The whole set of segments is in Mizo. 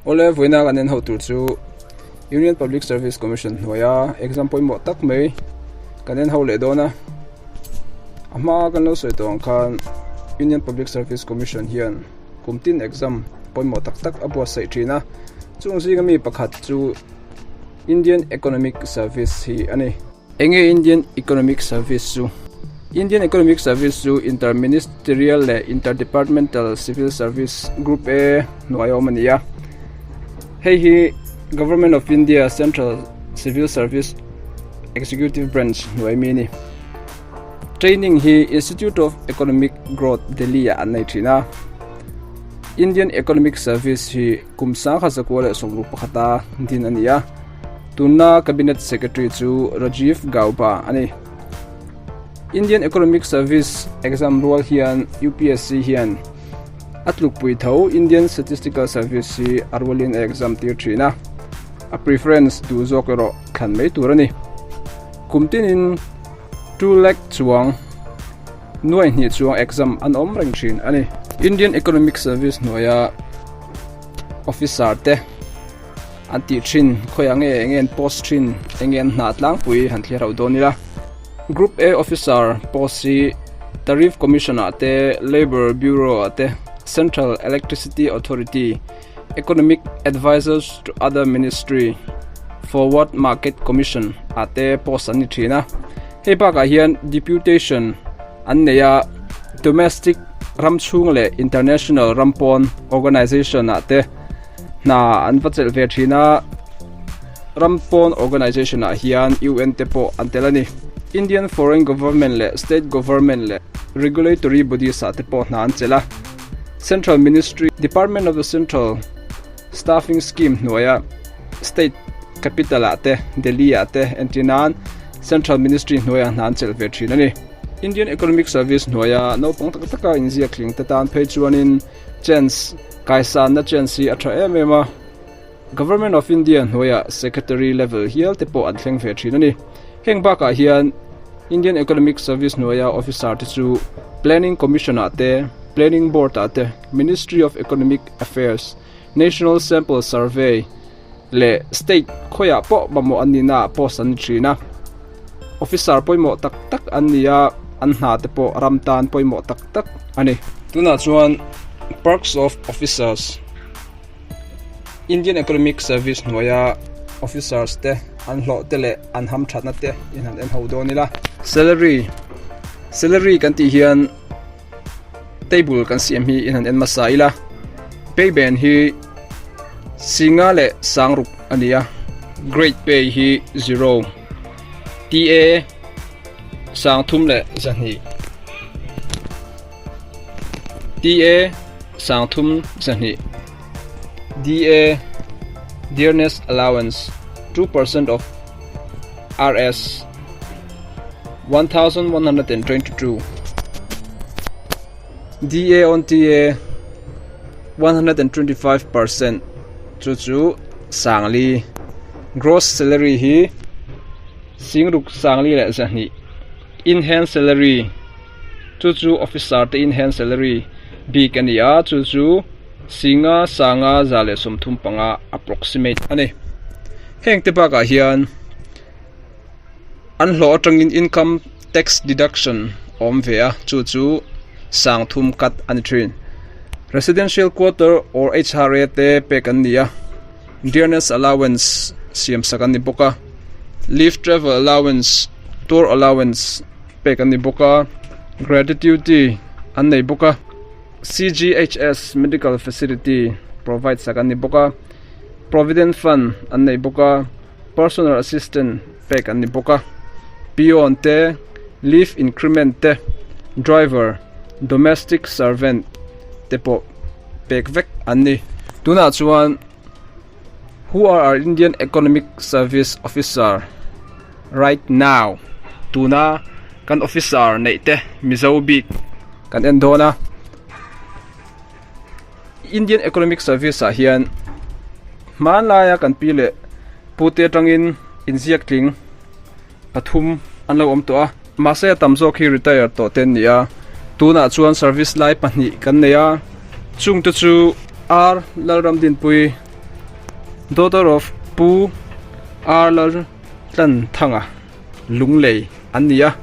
Awle vawiina kan en ho tur chu Union Public Service Commission hnuaia exam pawimawh tak mai kan en ho leh dawn a a hma kan lo sawi tawh ang khan Union Public Service Commission hian kum tin exam pawimawh tak tak a buatsaih thin a chung zinga mi pakhat chu Indian Economic Service hi a ni. Enge Indian Economic Service chu? Indian Economic Service chu Inter-Ministerial leh Inter-Departmental Civil Service Group A hnuai a awm a ni a. Hei hi Government of India Central Civil Service Executive Branch hnuai mi a ni. Training hi Institute of Economic Growth, Delhi ah an nei thin a. Indian Economic Service hi kum 1961 a din a ni a. Tunna Cabinet Secretary chu Rajiv Gauba a ni. Indian Economic Service exam rual hian UPSC hian a tlukpui tho Indian Statistical Service hi a rualin a exam tir thin a, a preference duh zawk erawh thlan mai tur a ni. Kum tinin 2 lakh chuang nuai hnih chuang exam an awm reng thin a ni. Indian Economic Service hnuaia officer te An tih thin, khawiah nge enge an post thin, enge an hna tlangpui han thlir ho dawn ila. Group A officer post hi Tariff Commission ah te, Labour Bureau ah te, Central Electricity Authority, Economic Advisors to other Ministry, Forward Market Commission ah te post an ni thin a. Hei bakah hian Deputation an nei a, Domestic ram chhung leh International ram pawn Organisation ah te, Hna an va chelh ve thin a, ram pawn organisation ah hian UN te pawh an tel a ni. Indian foreign government leh state government leh regulatory bodies ah te pawh hna an chelh a. Central ministry, Department of the Central Staffing Scheme hnuaia state capital ah te, Delhi ah te entir nan central ministry hnuaiah hna an chelh ve thin a ni. Indian Economic Service hnuaia naupang tak taka inziak tling te tan phei chuanin chance Kaisanna chance hi a tha em em a, Government of India hnuaiah Secretary level hial te pawh an thleng ve thin a ni. Heng bakah hian Indian Economic Service hnuaia officer te chu Planning Commission ah te, Planning Board ah te, Ministry of Economic Affairs, National Sample Survey leh State khawiah pawh mamawh an nihna ah post an ni thin a. Officer pawimawh tak tak an ni a, an hna te pawh ram tan pawimawh tak tak a ni. Tunah chuan Perks of Officers, Indian Economic Service hnuaia officers te an hlawh te leh an hamthatna te in han en ho dawn ila. Salary, Salary kan tih hian table kan siam hi in han en hmasa ila. Pay band hi Singa leh Sangruk a ni a, Grade pay hi zero, TA Sangthum leh zahnih, TA Sangthum zahnih, DA Dearness Allowance 2% of Rs 1122, DA on TA 125% chu chu Sangli Gross salary hi Singruk Sangli leh zahnih In hand salary chu chu officer te in hand salary bik a ni a chu chu Singa Sanga 135 approximate a ni. Heng te bakah hian an hlawh atangin income tax deduction a awm ve a chu chu 30 cut a ni thin. Residential quarter or HRA te pek an ni a dearness allowance siam sak an ni bawk a leave travel allowance tour allowance pek an ni bawk a gratuity an nei bawk a C_G_H_S medical facility provide sak an ni bawk a provident fund an nei bawk a personal assistant pek an ni bawk a peon te leave increment te driver domestic servant te pawh pek vek an ni tunah chuan who are our Indian economic service officer right now tuna kan officer neih te mizo bik kan en dawn a Indian economic service ah hian hmanlaia kan pi leh pute atangin inziak tling pathum an lo awm tawh a mahse a tam zawk hi retire tawh te an ni a. Tunah chuan service lai pahnih kan nei a, chungte chu R Lalramdinpui, daughter of Pu R Laltlanthanga, Lunglei an ni a.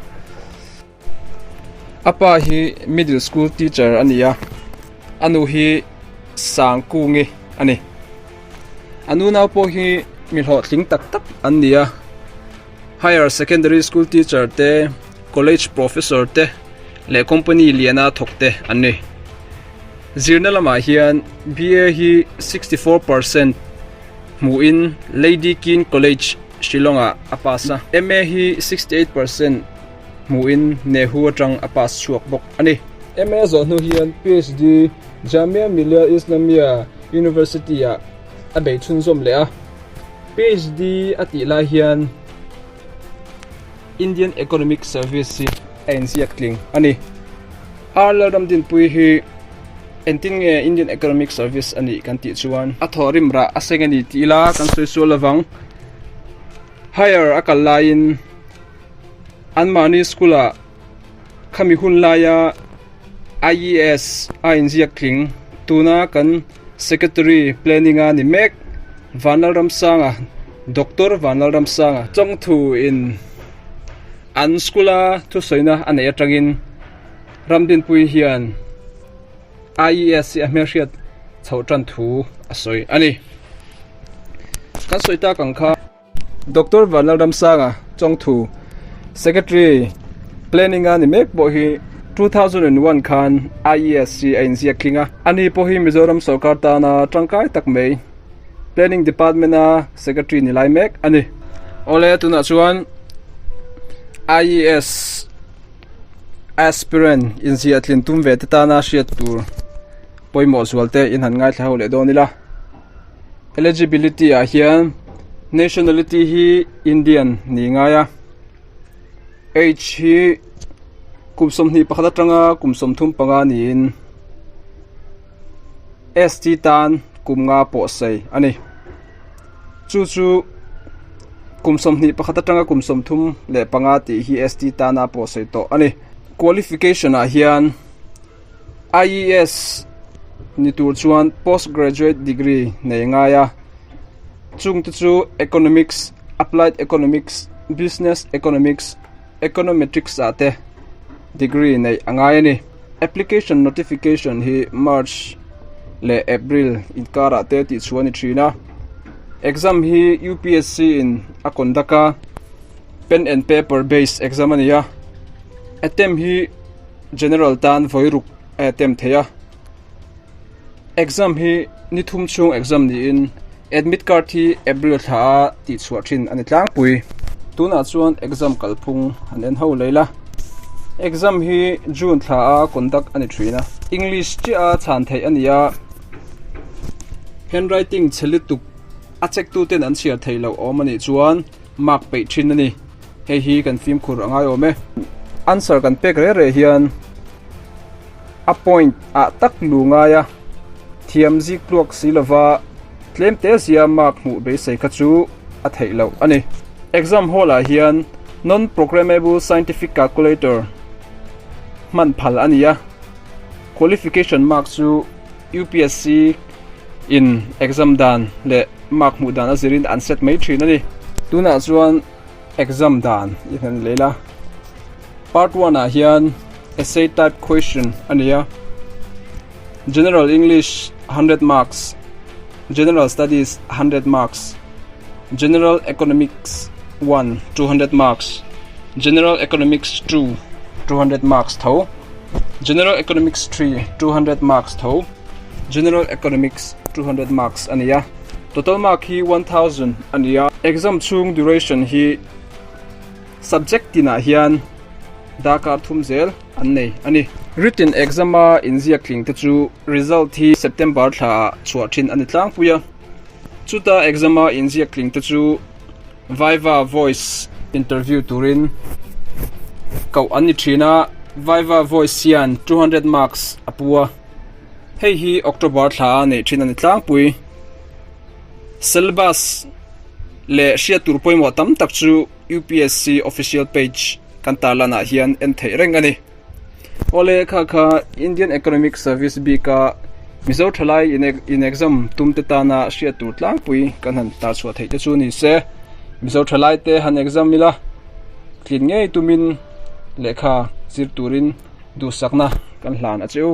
A pa hi middle school teacher a ni a, a nu hi Sangkungi a ni. A nunau pawh hi mi hlawhtling tak tak an ni a, higher secondary school teacher te, college professor te leh company liana thawk te an ni. Zirna lamah hian BA hi 64% hmuhin Lady Keane College Shillong ah a pass a, MA hi 68% hmuhin Nehu atang a pass chhuak bawk a ni. MA zawh hnu hian PhD Jamia Millia Islamia University ah a bei chhunzawm leh a, PhD a tih lai hian Indian Economic Service hi a inziak tling a ni. R Lalramdinpui hi engtin nge Indian Economic Service a nih kan tih chuan a thawhrim rah a seng a ni tih ila kan sawi sual lovang. Higher a kal laiin anmahni school ah khami hun laia IES a inziak tling tuna kan secretary planning a ni mek Vanlalramsanga Doctor Vanlalramsanga chawngthu in an school a thusawina a neih atangin Ramdinpui hian IES hi a hmelhriat chhoh tan thu a sawi a ni. Kan sawi tak ang kha. Doctor Vanlalramsanga Chawngthu, Secretary, Planning a ni mek pawh hi 2001 khan IES hi a inziak tling a. Ani pawh hi Mizoram sorkar tana tangkai tak mai Planning Department a Secretary ni lai mek a ni. Awle, tunah chuan IES aspirant inziah tlin tum ve te tana hriat tur pawimawh zual te in han ngaithla ho leh dawn ila. Eligibility ah hian nationality hi Indian ni ngai a, age hi kum 21 atanga kum 35 niin ST tan kum nga pawh sei a ni. Chu chu kum 21 atanga kum 35 tih hi ST tana pawh sei tawh a ni. Qualification ah hian. IES ni tur chuan post graduate degree nei ngai a, chungte chu economics, applied economics, business economics, econometrics ah te degree neih a ngai a ni. Application notification hi March leh April inkarah te tih chhuah a ni thin a, exam hi UPSC in a conduct a, pen and paper based exam a ni a, attempt hi. General tan vawi ruk a attempt thei a, exam hi ni thum chhung exam niin admit card hi April thla a tih chhuah thin a ni tlangpui. Tunah chuan exam kalphung han en ho lei la, exam hi June thla a conduct a ni thin a, English chiah a chhan theih a ni a, handwriting chhe lutuk a check tu ten an chhiar theih loh awm a nih chuan mark peih thin a ni. Hei hi kan fimkhur a ngai awm e. Answer kan pek reh reh hian a point ah tak lu ngai a, thiam zik tluak si lova tlem te zia mark hmuh beisei kha chu a theih loh a ni. Exam hall ah hian non-programmable scientific calculator hman phal a ni a, qualification mark chu UPSC in exam dan leh mark hmuh dan a zirin an set mai thin a ni. Tunah chuan Exam dan i hman leh la. Part 1 ah hian essay type question a ni a. General English 100 marks, General Studies 100 marks, General Economics 1 200 marks, General Economics 2 200 marks tho, General Economics 3 200 marks tho, General Economics 200 marks a ni a. Total mark hi 1000 a ni a. Exam chhung duration hi subject tinah hian darkar thum zel an nei a ni. Written exam a inziak tling te chu result hi September thla ah chhuah thin a ni tlangpui a. Chuta exam a inziak tling te chu Viva voice interview turin koh an ni thin a. Viva voice hian 200 marks a pu a. Hei hi October thla a neih thin a ni tlangpui. Syllabus leh hriat tur pawimawh tam tak chu UPSC official page kan tarlan ah hian en theih reng a ni. Awle kha kha Indian Economic Service bika Mizo thalai in exam tum te tana hriat tur tlangpui kan han tar chhuah theih te chu ni se. Mizo thalai te han exam ila tlin ngei tumin lehkha zir turin duhsakna kan hlan a che u.